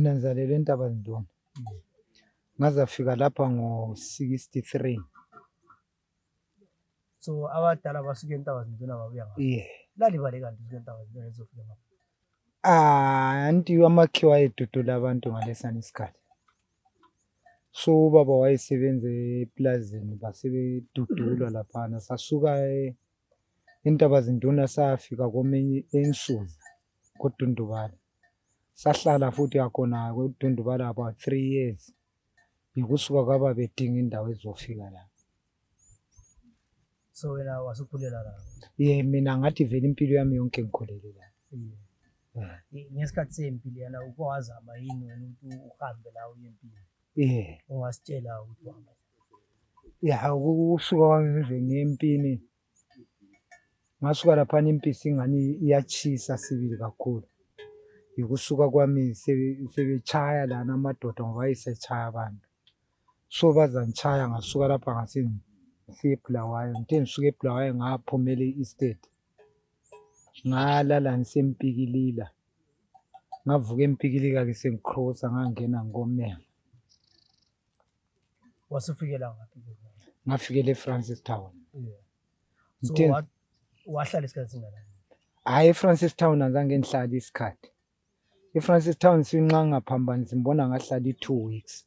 Mina ngizalelwe eNtabazinduna. Ngazafika lapha ngo-63. So abadala basuke eNtabazinduna babuya ngapha. Yeah. Lalibale kanti usuke eNtabazinduna ezofika ngapha. Anti amakhiwa wayedudula abantu ngalesana isikhathi. So ubaba wayesebenza eplazini basebedudulwa laphana. Sasuka eNtabazinduna safika komenye ensuku koDundubala. Sahlala futhi akhona koDundubala about 3 years. Yikusuka kwaba bedinga indawo ezofika la. So wena wasukhulela la. Mina ngathi vele impilo yami yonke ngikhulele la. Ngesikhathi sempilo yana ukwazama yini wena ukuthi uhambe la uyempilo? Ungasitshela ukuthi uhamba. Ukusuka kwami nje ngempini. Ngasuka lapha impisi ngani iyachisa sibili kakhulu. Yikusuka kwami sebechaya lana amadoda ngoba ayisechaya abantu. So bazangichaya ngasuka lapha ngasiye eBulawayo. Ngithe ngisuka eBulawayo ngaphumela e-estate. Ngalala ngisempikilila. Ngavuka empikilika ke sengicrossa ngangena ngomela. Wasufikela ngaphi? Ngafikela eFrancis Town. So wahlala isikhathi singakanani? eFrancis Town azange ngihlala isikhathi. eFrancis Town sinqa ngaphambanisa ngibona ngahlala 2 weeks.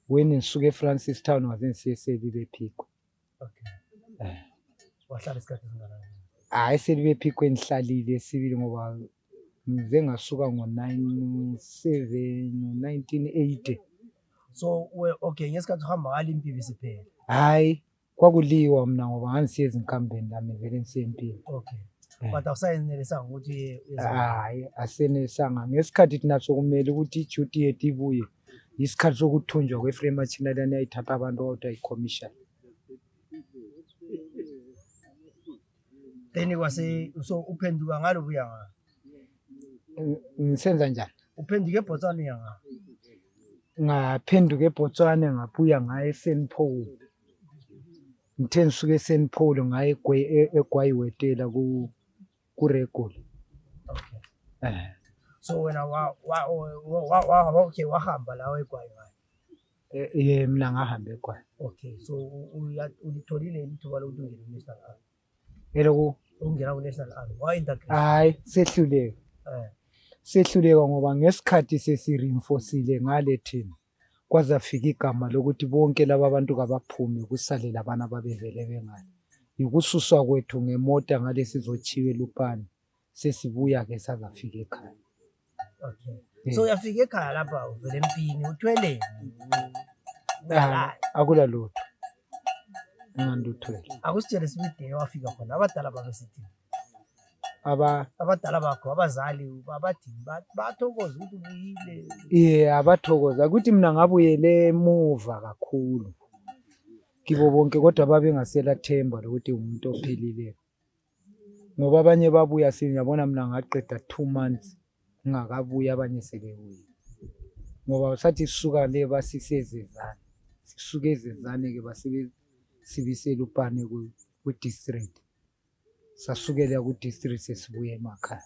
When ngisuka eFrancis Town waze ngisiye eSelibephiko. Okay. Wahlala isikhathi singakanani? eSelibephiko ngihlalile sibili ngoba ngize ngasuka ngo-1980. So okay, ngesikhathi uhamba ngalimpibi siphela. Kwakuliwa mina ngoba ngangisiye ezinkambeni lami vele ngisempilo. Okay. But awusayenelisanga ukuthi asenelisanga. Ngesikhathi thina sokumele ukuthi i-duty yethu ibuye isikhathi sokuthunjwa kwe-frame machine lana ayithatha abantu out ayi-commission. Then so uphenduka ngalo buya nga. Ngisenza njani? Uphenduke eBotswana yanga. Ngaphenduka eBotswana ngabuya ngaye eSenpol. Ngithe ngisuka eSenpol ngaye eGwayiwetela kuRegula. Okay. So wena okay wahamba la eGwayi ngayo. Mina ngahamba eGwayi. Okay, so ulitholile ithuba lokuthi ungene ku-National Army. Eloko ungena ku-National Army. Why integration? Sehluleka. Sehluleka ngoba ngesikhathi sesi-reinforceile ngale thina. Kwazafika igama lokuthi bonke laba bantu kabaphume kusale labana babevele bengale. Yikususwa kwethu ngemota ngale sizochiwe eLupane. Sesibuya ke sazafika ekhaya. Okay. So uyafika ekhaya lapha uvele empini uthwele. Akula lutho. Nganduthwele. Akusitshele sibide wafika khona abadala babesithi. Abadala bakho abazali babathi bathokoza ukuthi ubuyile. Abathokoza ukuthi mina ngabuyele emuva kakhulu. Kibo bonke kodwa babengasela themba lokuthi umuntu ophilile. Ngoba abanye babuya siyabona mina ngaqeda 2 months ngakabuya abanye sebebuya. Ngoba sathi sisuka le basisezezana. Sisuke ezezane ke basibisela Lupane ku district. Sasukela ku district sesibuye emakhaya.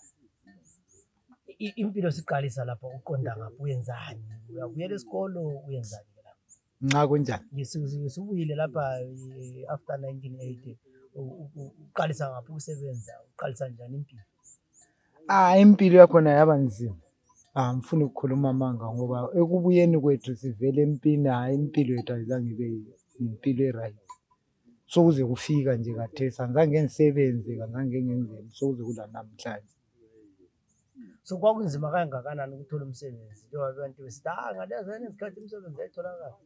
Impilo siqalisa lapha uqonda ngapha uyenzani? Uyabuyela esikolo uyenzani lapha? Nxa kunjani? Ngisubuyile lapha after 1980 uqalisa ngapha ukusebenza uqalisa njani impilo? Impilo yakhona yaba nzima. Ngifuna ukukhuluma amanga ngoba ekubuyeni kwethu sivele empini impilo yethu ayizange ibe impilo eright. Sokuze kufika nje kathesi angizange ngisebenze kangangeke ngenzeni sokuze kula namhlanje. So kwakunzima kangakanani ukuthola umsebenzi njengoba abantu besithi ngalezana isikhathi umsebenzi ayitholakala?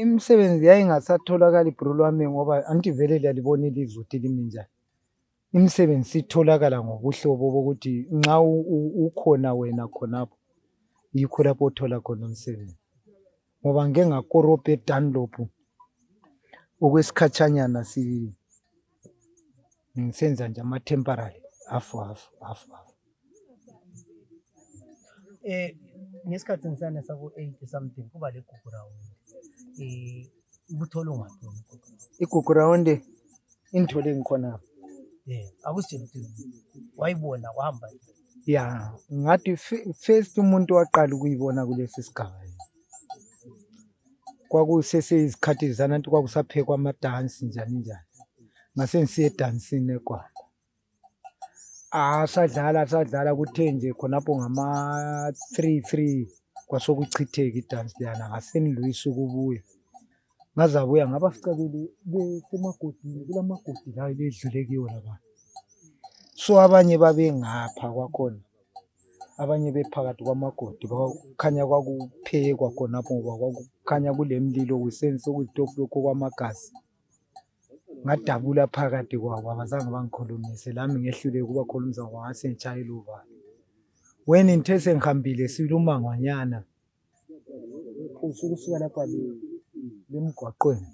Imisebenzi yayingasatholakala ibhru lwami ngoba antivele liyalibona ilizwe ukuthi limi njani. Imisebenzi sitholakala ngobuhlobo bokuthi nxa ukhona wena khonapho yikho lapho othola khona umsebenzi. Ngoba ngeke ngakorobha eDunlop okwesikhatshanyana ngisenza nje ama-temporary hafu. Ngesikhathi ngisana sabo-80 something kuba le Gukurahundi. Ubuthola ungaphi iGukurahundi ingithole ngikhona. Akusitshela ukuthi wayibona wahamba. ya ngathi first umuntu waqala ukuyibona kulesi sigaba kwakuseseyizikhathi zananti kwakusaphekwa amadansi njani njani ngase ngisiye edansini eGwanda sadlala kuthe nje khonapho ngama-3 kwasokuchitheka idansi leyana ngase nilwisa ukubuya ngazabuya ngabafica besemagodini kulamagodi la ledlule kiwo labantu so abanye babengapha kwakhona abanye bephakathi kwamagodi kukhanya kwakuphekwa khonapho ngoba kwakukhanya kulemlilo kusenza okuyitofu lokho kwamagasi ngadabula phakathi kwabo abazange bangikhulumise lami ngehlule ukubakhulumisa ngoba ngase ngitshayela uvalo when ngithe sengihambile silumangwanyana usukusuka lapha lemgwaqweni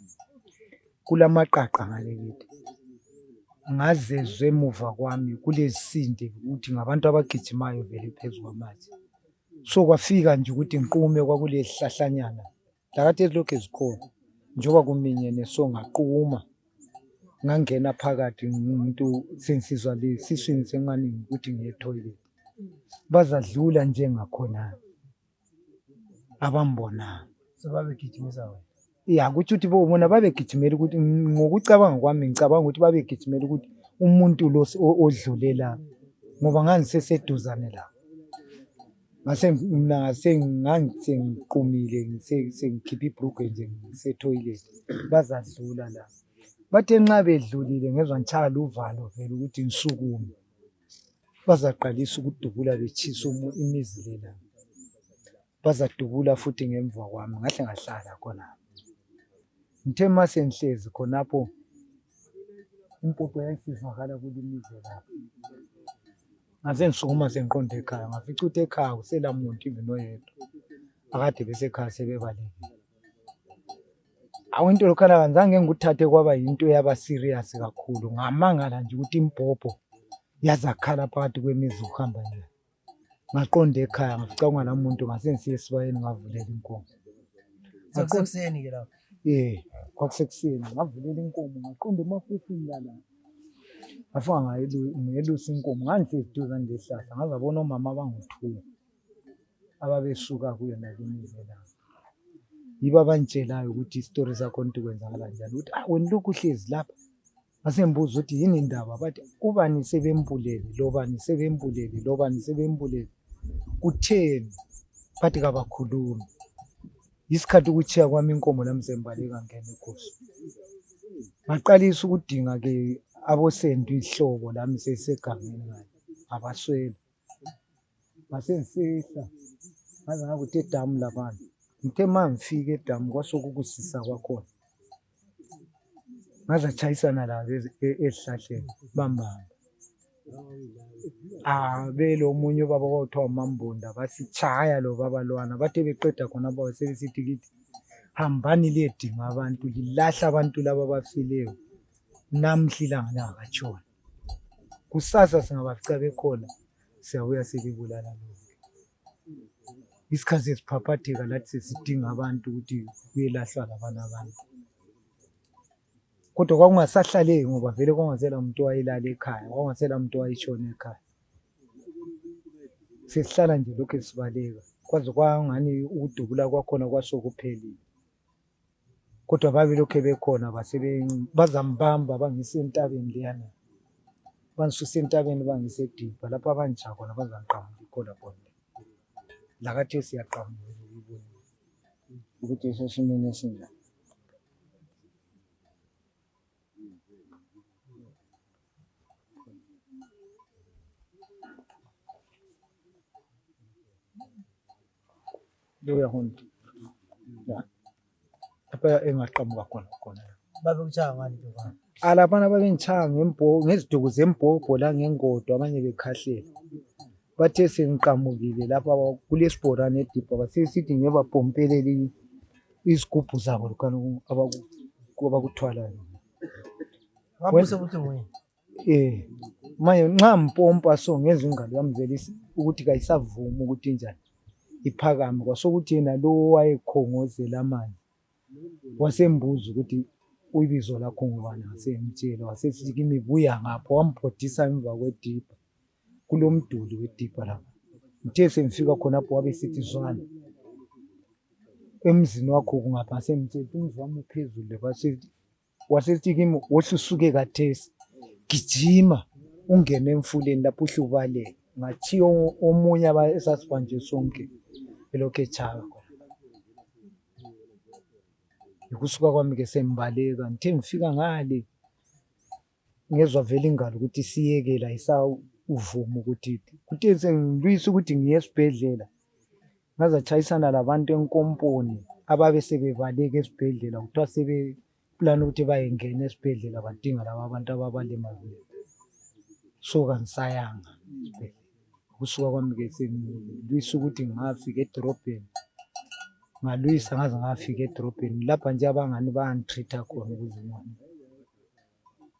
kulamaqaqa ngale kithi ngazezwe emuva kwami kulezisindi ukuthi ngabantu abagijimayo vele phezu kwamatshe so kwafika nje ukuthi ngiqume kwakulesihlahlanyana lakade ezilokhu zikhona njengoba kuminyene so ngaquma ngangena phakathi ngumuntu sensizwa lesiswini sengani ukuthi ngiye etoilet bazadlula njengakhona abambona sebabegijimisa wena ya kuthi uthi bona babegijimela ukuthi ngokucabanga kwami ngicabanga ukuthi babegijimela ukuthi umuntu lo odlulela ngoba ngangiseseduzane la mina ngangiqumile sengikhipha ibhrugwe nje ngise-toilet bazadlula la bathe nxa bedlulile ngezwa ngitshaya uvalo vele ukuthi ngisukume bazaqalisa ukudubula betshisa imizi lela bazadubula futhi ngemva kwami ngahle ngahlala khonapho ngithe mase ngihlezi khonapho impopo yayisivakala kulimizi lapho ngaze ngisukuma sengiqonde ekhaya ngafica ukuthi ekhaya kuselamuntu noyedwa akade besekhaya sebebalekile into lokhana ngizange ngikuthathe kwaba yinto yaba serious kakhulu ngamangala nje ukuthi impopho yazakhala phakathi kwemizi ukuhamba nje ngaqonda ekhaya ngafica kunganamuntu ngase ngisiya esibayeni ngavulela inkomo sekuseni ke lapho kwakusekuseni ngavulela inkomo ngaqonda emafufini lala ngafika ngelusa inkomo ngangiseduzane lehlahla ngazabona omama abangu-2 ababesuka kuyona lemizi la yibo abangitshelayo ukuthi isitori sakhona ukuthi kwenzakala njani ukuthi wena lokhu uhlezi lapha ngase ngibuza ukuthi yini indaba bathi ubani sebembulele lobani sebembulele lobani sebembulele kutheni bathi kabakhulumi isikhathi ukuchiya kwami inkomo lami sembaleka ngene ekhosi ngaqalisa ukudinga-ke abosendo ihlobo lami sesegangeni ngayo abaswele ngase ngisehla ngaze ngakuthi edamu labantu ngithe ma ngifika edamu kwasokukusisa kwakhona ngaze tshayisana labo ezihlahleni bambamba belo omunye ubaba kwakuthiwa uMambunda basitshaya lo baba lwana bathe beqeda khona baba sebesithi kithi hambani liyedinga abantu lilahla abantu laba abafileyo namhla ilanga lingakatshoni kusasa singabafica bekhona siyabuya selibulala lo isikhathi sesiphaphatheka lathi sesidinga abantu ukuthi kuyelahlwa labana abantu kodwa kwakungasahlaleki ngoba vele kwangasela umuntu owayelala ekhaya kwangasela umuntu owayetshona ekhaya sesihlala nje lokhu sibaleka kwaze kwangani ukudubula kwakhona kwasokuphelile kodwa babelokhu bekhona bazambamba bangise entabeni leyana bangisusa entabeni bangise edibha lapho abangitsha khona bazangiqamuka ikhona khona lakathi siyaqamuka ukuthi esesimeni esinjani Gukurahundi lapha engaqamuka khona babekuchaya ngani Lupane alabana babengitshaya ngeziduku zembhobho la ngengodo abanye bekhahlela bathe sengiqamukile lapha kulesibhorane edibha basesithi ngebapompelela izigubhu zabo lokho abakuthwalayo ngapho buhlungwini manje nxa mpompa so ngenza ingalo yami vele ukuthi kayisavuma ukuthi njani iphakame kwasokuthi yena lo wayekhongozela amanzi wasembuza ukuthi uyibizo lakho ngubani ngasemtshela wasesithi kimi buya ngapho wambhodisa emva kwedibha kulomduli wetipa lapha. Ngithe semfika khonapho wabe sithi zwana emzini wakho kungapha, semthethe umzi wami uphezulu le, wasethi kimi wohle usuke kathesi gijima ungene emfuleni lapho uhle ubaleke. Ngathiya omunye esasibanje sonke elokhu echaka khona. Ukusuka kwami-ke sembaleka, ngithe ngifika ngale ngezwa vele ingalo ukuthi siyekela ayisawuvuma ukuthi kuthe sengilwisa ukuthi ngiye esibhedlela, ngazatshayisana labantu enkomponi ababe sebebaleka esibhedlela, kuthiwa sebeplana ukuthi bayengena esibhedlela badinga laba abantu ababalimazile. So kangisayanga esibhedlela. Ukusuka kwami-ke sengilwisa ukuthi ngingafika edorobheni, ngalwisa ngaze ngafika edorobheni lapha nje abangani bayangitreat-a khona ukuze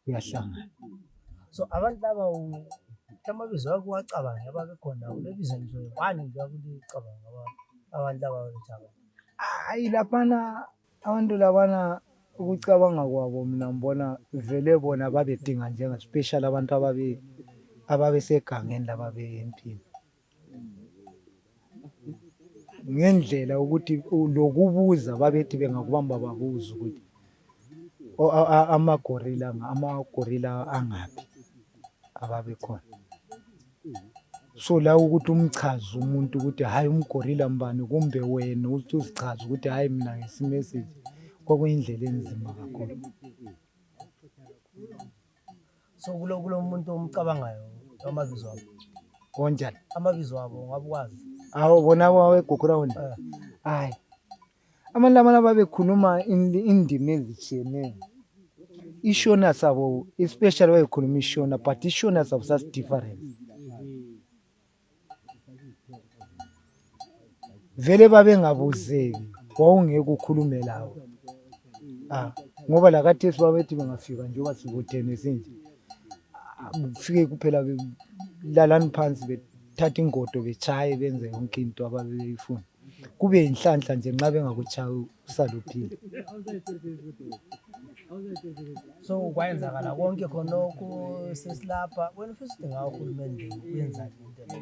kuyahlangana. So abantu laba amabizo akho wacabanga ababekhona ulebizo nje wani nje akulicabanga abantu laba bethaba. Hayi laphana abantu labana ukucabanga kwabo mina ngibona vele bona babedinga njenga special abantu ababesegangeni laba bempini. Ngendlela ukuthi lokubuza babethi bengakubamba babuza ukuthi amagorilla angaphi ababekhona. So la ukuthi umchaze umuntu ukuthi hayi umgorilla mbani kumbe wena ukuthi uzichaze ukuthi hayi mina ngesimessage kwakuyindlela enzima kakhulu. So kulo muntu omcabangayo amabizo wabo Konjani amabizo wabo ngabukwazi awu bona wawegugurahundi. Hayi abantu laba babekhuluma indimi ezitshiyeneyo. Ishona sabo especially wayekhuluma ishona, but ishona sabo sasi different. Vele babengabuzeki wawungeke ukhulume lawo. Ngoba lakathesi babethi bengafika njengoba sikuthene sinje kufike kuphela lalani phansi bethatha ingodo bechaye benze yonke into ababeyifuna. Kube inhlanhla nje nxa bengakuchayi usaluphile. So kwayenzakala konke khonokho sesilapha wena ufisa ukuthi ngawo uhulumende uyenzani into le?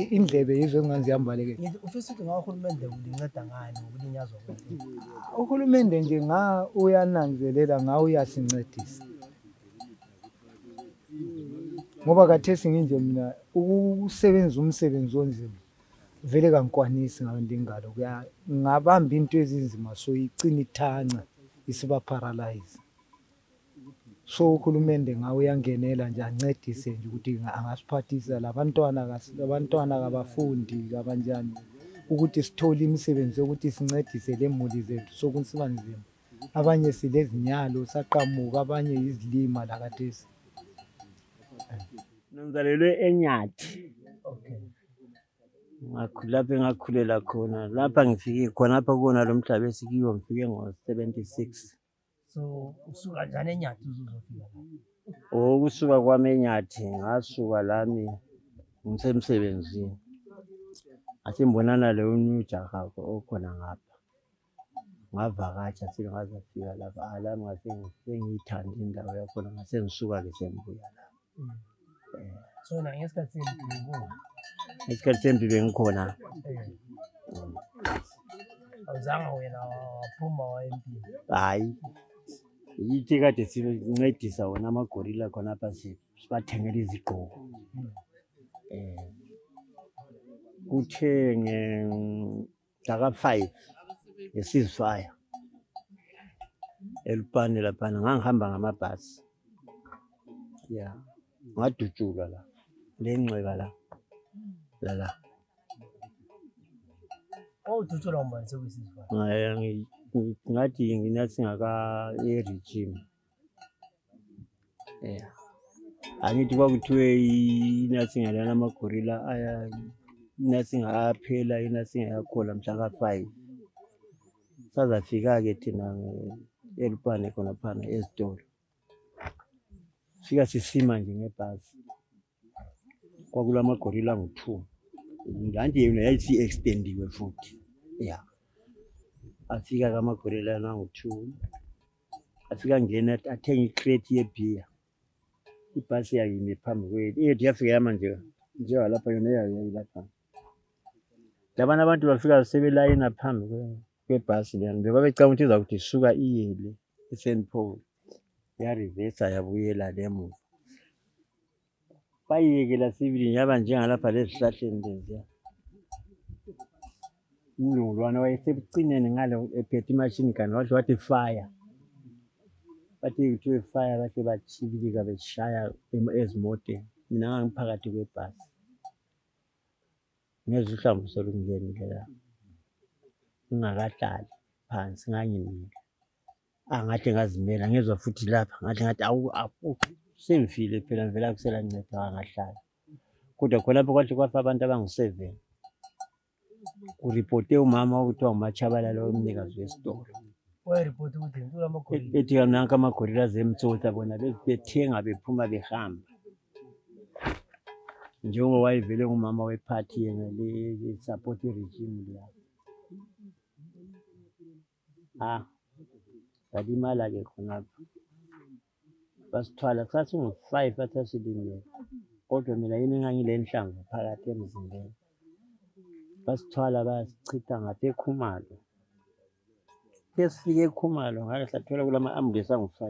Indlebe yizo engangizihambale-ke. Ufisa ukuthi ngawo uhulumende ulinceda ngani ukulinyazwa kwento? Uhulumende nje uyananzelela ngawo uyasincedisa. Ngoba kathesi nginje mina ukusebenza umsebenzi onzima vele kangikwanisi ngayo ingalo. Ngabamba into ezinzima so igcina ithanca isiba paralyze. So uhulumende ngawo uyangenela nje ancedise nje ukuthi angasiphathisa labantwana kabafundi kabanjani ukuthi sithole imisebenzi yokuthi sincedise lemuli zethu sokuthi siba nzima. Abanye silezinyalo saqhamuka, abanye izilima lakathesi. Ngizalelwe eNyathi. Okay. Lapho engakhulela khona. Lapha ngifike khona lapha kuwona lo mhlaba esikiwo ngifike ngo-76. So usuka njani eNyathi uzofika la? Ukusuka kwami eNyathi ngasuka lami ngisemsebenzini. Asimbonana leyo ujaha okhona ngapha. Ngavakatsha ngazafika lapha lami ngase ngiyithanda indawo yakhona ngase ngisuka-ke sembuya la. So na ngesikhathi sembuya Isikhathi sembi bengikhona. awuzange wena waphuma wayempini? Hayi. Yithi kade sincedisa wona amagorilla khona apha sibathengela izigqoko. Kuthe ngaka 5 ngesizifaya eLupane laphana ngangihamba ngamabhasi. Yeah. Ngadutshulwa la. Lenxeba la. La. Udutshulwa mbani sekuyisizifaya? Ngathi nginathi ngaka regime. Angithi kwakuthiwe inathi ngalana amagorilla inathi ngaphela inathi ngayakhola mhla ka 5. Sazafika-ke thina eLupane khona phana ezitolo. Fika sisima nje ngebhasi. Kwakulamagorilla ngo-2. Kanti yena yayithi extendiwe futhi. Yeah. Afika kamagorilla nango-2. Afika ngena athenga icrate yebeer. ibhasi yakimi phambi kwethu yethu yafika yamanje njengalapha yona yayilapha. Labana abantu bafika sebelayina phambi kwebhasi leyana bebabecanga ukuthi iza kuthi isuka iyele eSt Paul yarivesa yabuyela lemuva. Bayiyekela sibili yaba njengalapha lezihlahleni leziya. Umlungulwana wayesebucineni ngale ephethe imashini gun wathi fire. Bathi kuthiwe fire bahle batshibilika beshaya ezimoteni. Mina ngangiphakathi kwebhasi. Ngezwe uhlamvu lungenile la. Ngingakahlali phansi ngangimile. Ngathi ngazimela ngezwe futhi lapha ngathi awu sengifile phela ngivela kusela nceda ngahlala. Kodwa khonapho kwathi kwafa abantu abangu7. Kuripote umama ukuthiwa nguMachabalala omnikazi wesitolo. Wayiripoti ukuthi ngicula amagorilla. Ethi nanka amagorilla zemtsotsa bona bethenga bephuma behamba. Njengoba wayevele ngumama wephathi yena le support regime la. Salimala ke khonapho. Basithwala sasingu5 asasilindele. Kodwa mina yini engangilenhlangu phakathi emzimbeni. Basithwala basichitha ngapha eKhumalo. Sesifike eKhumalo ngale sathola kulama ambulance angu5.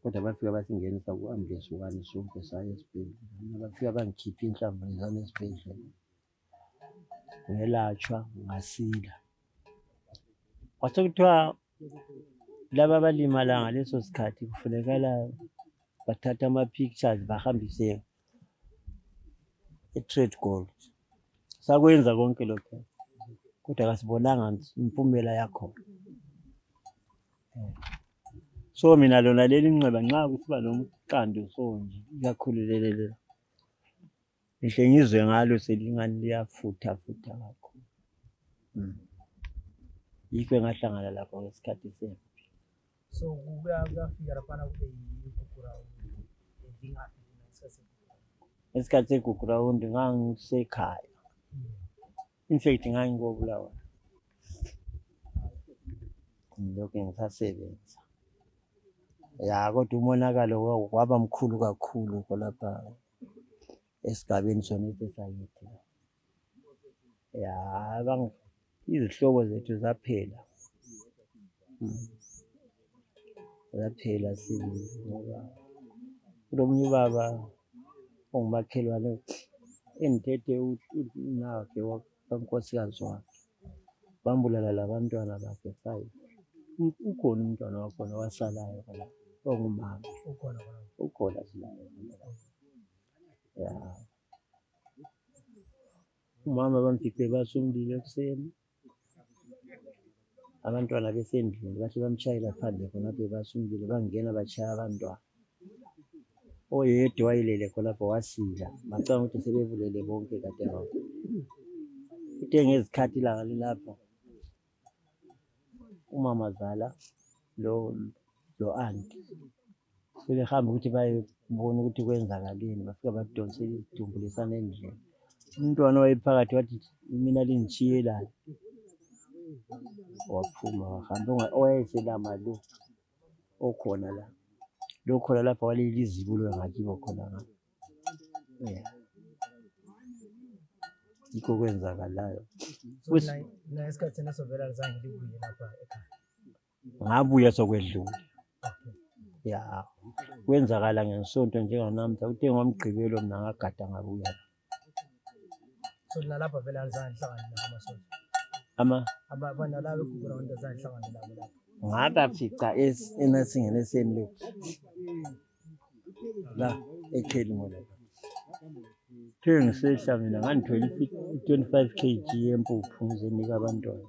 Kodwa bafika basingenisa ku-ambulance 1 sonke saya esibhedlela. Bafika bangikhipha inhlamvu lezana esibhedlela. Ngelatshwa ngasila. Kwasekuthiwa laba abalimala ngaleso sikhathi kufunekala bathatha ama-pictures bahambise e-Trade Gold. Sakwenza konke lokho. Kodwa kasibonanga impumela yakho. So mina lona leli nxeba nxa kusiba nomqando sonje ikakhulu lelele. Ngihle ngizwe ngalo selingani liyafutha kakhulu. Yikho ngahlangana lapho ngesikhathi sempi. So kuyafika lapha kube yigukurahundi. Ngingaphi Esikhathi segukurahundi ngangisekhaya. In fact ngangikobulawa. Lokho ngisasebenza. Ya kodwa umonakalo waba mkhulu kakhulu khonapha esigabeni sona esayithi. Ya izihlobo zethu zaphela. Zaphela sibili ngoba kulomunye ubaba ongumakhelwane engithethe unakhe wankosikazi wakhe. Bambulala labantwana bakhe 5. Ukhona umntwana wakhona wasalayo la. Ongumama. Ukhona silayo. Ya. Umama bamfice basumlile ekuseni. Abantwana besendlini bathi bamshayela phandle khonapho basumlile bangena bashaya abantwana. Oyedwa wayelele khonapho wasila. Bacanga ukuthi sebevulele bonke kade hawo. Uthe ngezikhathi la lapha. Umama zala lo auntie. Sebehamba ukuthi bayebona ukuthi kwenzakaleni bafika badonsela izidumbu lesana endlini. Umntwana wayephakathi wathi mina lingishiyelana. Waphuma wahamba owayeselama lo okhona la. Lo khona lapha waleli izibulo ngakibo khona ngapha. Yikho kwenzakalayo. Na isikhathi nesovela zange libuye lapha ekhaya. Ngabuya sokwedlula. Ya. Kwenzakala ngesonto njenganamhla uthe ngomgqibelo mina ngagada ngabuya. So lapha vele alizange hlangana namasondo. Abana la bekugurahundi azange hlangana nabo lapha. Ngabafica enasingene esenlo. La eKhelimo. Ngisehla mina ngangithola 25 kg yempuphu ngizenika abantwana.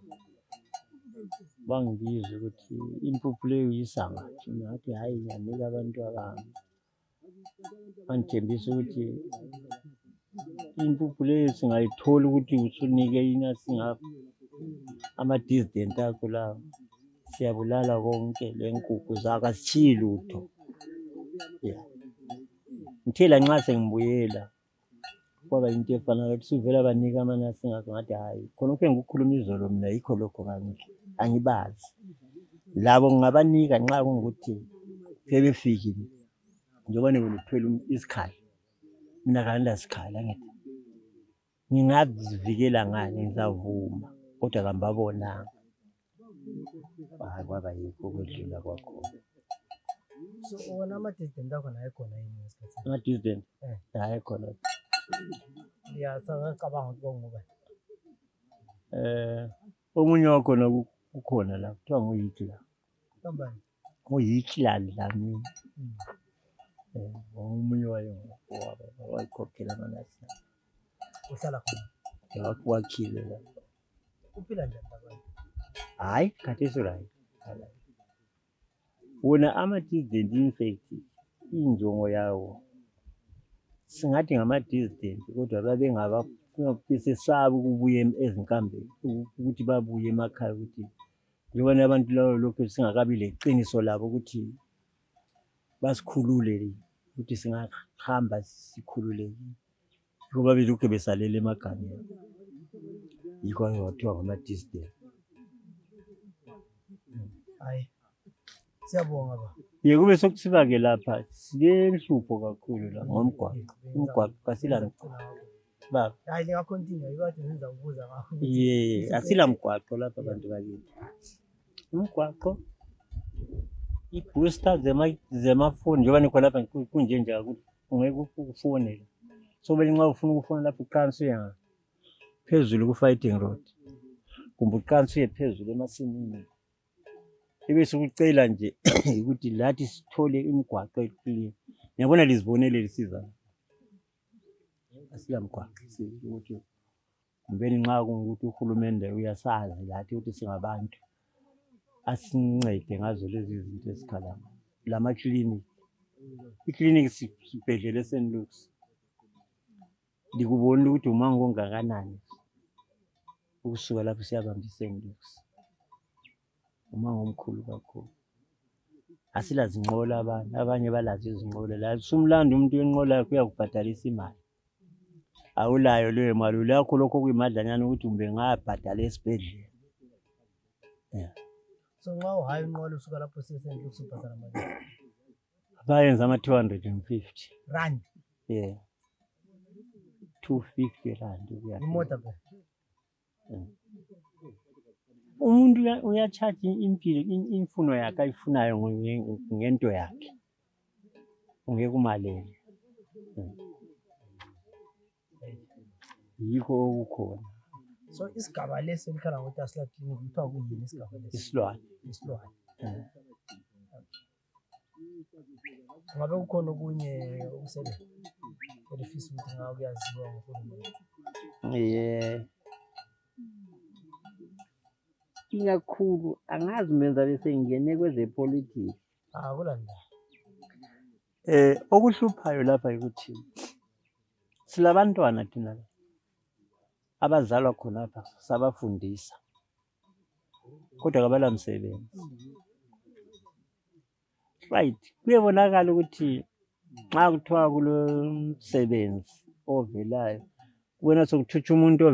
Bangibiza ukuthi impuphu leyo yisanga. Ngathi hayi ngiyanika abantu abami. Bangithembisa ukuthi impuphu leyo singayithola ukuthi usunike yina singapha ama-dissident akho la. Siyabulala konke lenkukhu zakho asichiyi lutho. Ngithela nxa sengibuyela kwaba into efana ukuthi sivela banika amanasi ngakho ngathi hayi khonokho engikukhuluma izolo mina yikho lokho angibazi labo ngingabanika nxa kungukuthi sebefikile njengoba ngiluthwele isikhali mina kanila sikhala ngithi ngingazivikela ngani ngizavuma kodwa kambabonanga kwaba yikho kwedlula kwakhona. So wona ama-dissident akho naye khona yini ngesikhathi? Ama-dissident hayi khona. Ngiyacabanga ukuthi ngoba omunye wakhona ukhona la kuthiwa nguHitler. Kambani? nguHitler Dlamini. Omunye wayekhokhela amanasi. Uhlala khona? Wakhile la. Uphila njani abantu? Hayi khathesi right. Wona ama-dissident infect injongo yawo singathi ngama-dissident kodwa babesesaba ukubuya ezinkambeni ukuthi babuye emakhaya ukuthi njengoba abantu labo lokhu singakabi leqiniso labo ukuthi basikhulule ukuthi singahamba sikhululekile ngoba belokhu besalele emagameni. Yikho kwathiwa ngama-dissident. Hayi siyabonga ba. Kube sokusiba-ke lapha silenhlupho kakhulu la ngomgwaqo kasila baba. Hayi ningakhontinua ikade ngiza ukubuza ngakho. Asila mgwaqo lapha abantu bakithi. Umgwaqo i-booster zemafoni njengoba nikhona lapha kunje nje ukuthi ungeke ukufonele. So bese nxa ufuna ukufona lapha uqansa uya phezulu ku-Fighting Road kumbe uqansa uye phezulu emasimini. Ebese ukucela nje ukuthi lathi sithole imigwaqo eclean. Ngiyabona lizibonele lisiza. Asila mgwaqo ukuthi kumbeni nxa kungukuthi uhulumende uyasazi lathi ukuthi singabantu asincede ngazo lezi zinto esikhala lama clinic. I-clinic sibhedlela eSt. Luke's. Likubona ukuthi umango ongakanani ukusuka lapho siyabamba iSt. Luke's. Umango omkhulu kakhulu. Asila zinqola abanye balazi izinqola la sumlanda umuntu wenqola yakhe uyakubhadalisa imali. Awulayo leyo mali ulakho lokho kuyimadlanyana ukuthi umbe ngabhadala esibhedlela. So nxa uhayi inqola usuka lapho eSt. Luke's ubhadala imali. Bayenza ama-250 rand. 250 rand ukuya. Imoto phela. Umuntu uyachaja imfuno yakhe ayifunayo ngento yakhe. Ungeke umalele. Yikho okukhona. So isigaba lesi elikhala ngokuthi asila clinic kuthiwa kuyini isigaba lesi? Isilwane. Ngabe kukhona okunye okusebenza elifisa ukuthi ngawo kuyaziwa ngohulumeni? Kakhulu angazi menza bese ngene kwezepolitiki. Kulanda. Okuhluphayo lapha ukuthi silabantwana thina abazalwa khona lapha sabafundisa kodwa kabala msebenzi. Right, kuyabonakala ukuthi nxa kuthiwa kulomsebenzi ovelayo wena sokuthutsha umuntu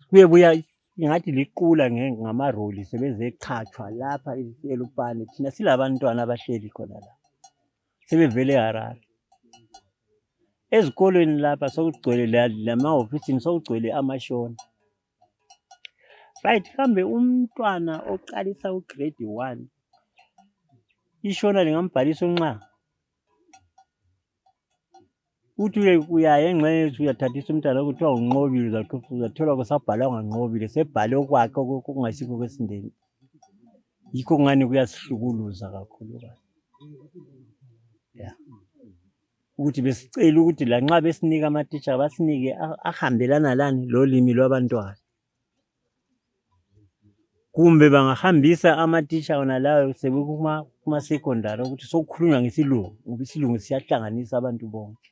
kuyebuya ingathi liqula ngamaroli sebezeqhathwa lapha eLupane. Thina silabantwana abahleli khona la sebevele Harare. Ezikolweni lapha sokugcwele lamahofisini sokugcwele amashona. Right, kambe umntwana oqalisa ugrade 1 ishona lingambhalisa unxa uthi uyaya engxenye uyathathisa umntwana okuthiwa unqobile uzathola kusabhalwa nganqobile sebhale okwakhe okungasikho kwesindeni. Yikho ngani kuyasihlukuluza kakhulu kahle. Ukuthi besicela ukuthi lanxa besinika amatitsha basinike ahambelana lani lolimi lwabantwana. Kumbe bangahambisa amatitsha wona lawo kuma secondary ukuthi sokukhulunywa ngesilungu ngoba isilungu siyahlanganisa abantu bonke.